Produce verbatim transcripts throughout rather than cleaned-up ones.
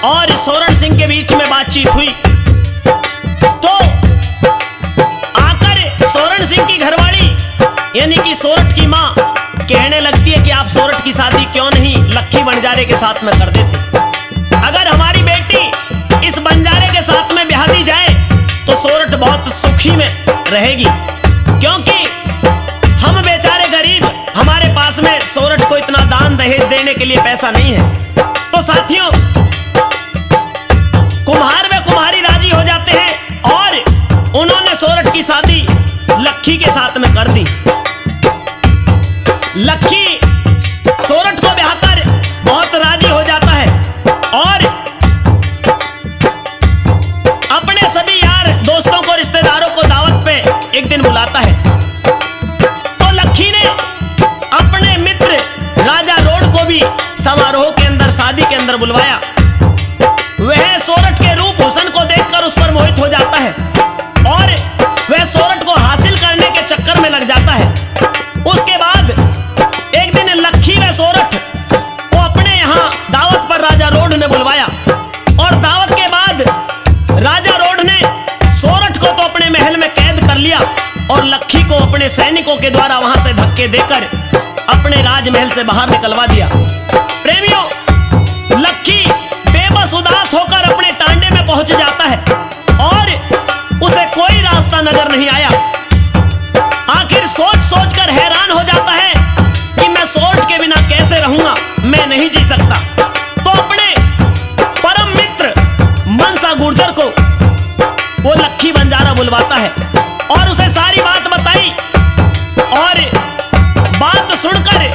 और सोरण सिंह के बीच में बातचीत हुई, तो आकर सोरण सिंह की घरवाली यानी कि सोरठ की माँ कहने लगती है कि आप सोरठ की शादी क्यों नहीं लखी बंजारे के साथ में कर देते? अगर हमारी बेटी इस बंजारे के साथ में ब्याह दी जाए तो सोरठ बहुत सुखी में रहेगी, क्योंकि हम बेचारे गरीब, हमारे पास में सोरठ को इतना दान दहेज देने के लिए पैसा नहीं है। तो साथियों, कुम्हार व कुम्हारी राजी हो जाते हैं और उन्होंने सोरठ की शादी लखी के साथ में कर दी। लखी सोरठ को ब्याहकर बहुत राजी हो जाता है और अपने सभी यार दोस्तों को, रिश्तेदारों को दावत पे एक दिन बुलाता है। तो लखी ने अपने मित्र राजा रोड को भी समारोह के अंदर, शादी के अंदर बुलवाया। वह सोरठ के रूप हुस्न को देखकर उस पर मोहित हो जाता है और वह सोरठ को हासिल करने के चक्कर में लग जाता है। उसके बाद एक दिन लखी व सोरठ को अपने यहाँ दावत पर राजा रोड ने बुलवाया और दावत के बाद राजा रोड ने सोरठ को तो अपने महल में कैद कर लिया और लखी को अपने सैनिकों के द्वारा वहां से धक्के देकर अपने राजमहल से बाहर निकलवा दिया। प्रेमियों, लखी बेबस उदास होकर अपने टांडे में पहुंच जाता है और उसे कोई रास्ता नजर नहीं आया। आखिर सोच सोच कर हैरान हो जाता है कि मैं सोरठ के बिना कैसे रहूंगा, मैं नहीं जी सकता। तो अपने परम मित्र मनसा गुर्जर को वो लखी बंजारा बुलवाता है और उसे सारी बात बताई और बात सुनकर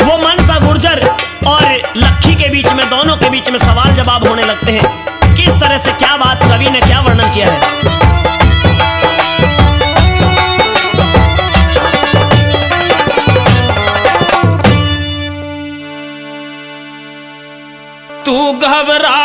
वो मनसा गुर्जर और लखी के बीच में, दोनों के बीच में सवाल जवाब होने लगते हैं। किस तरह से, क्या बात, कवि ने क्या वर्णन किया है। तू घबरा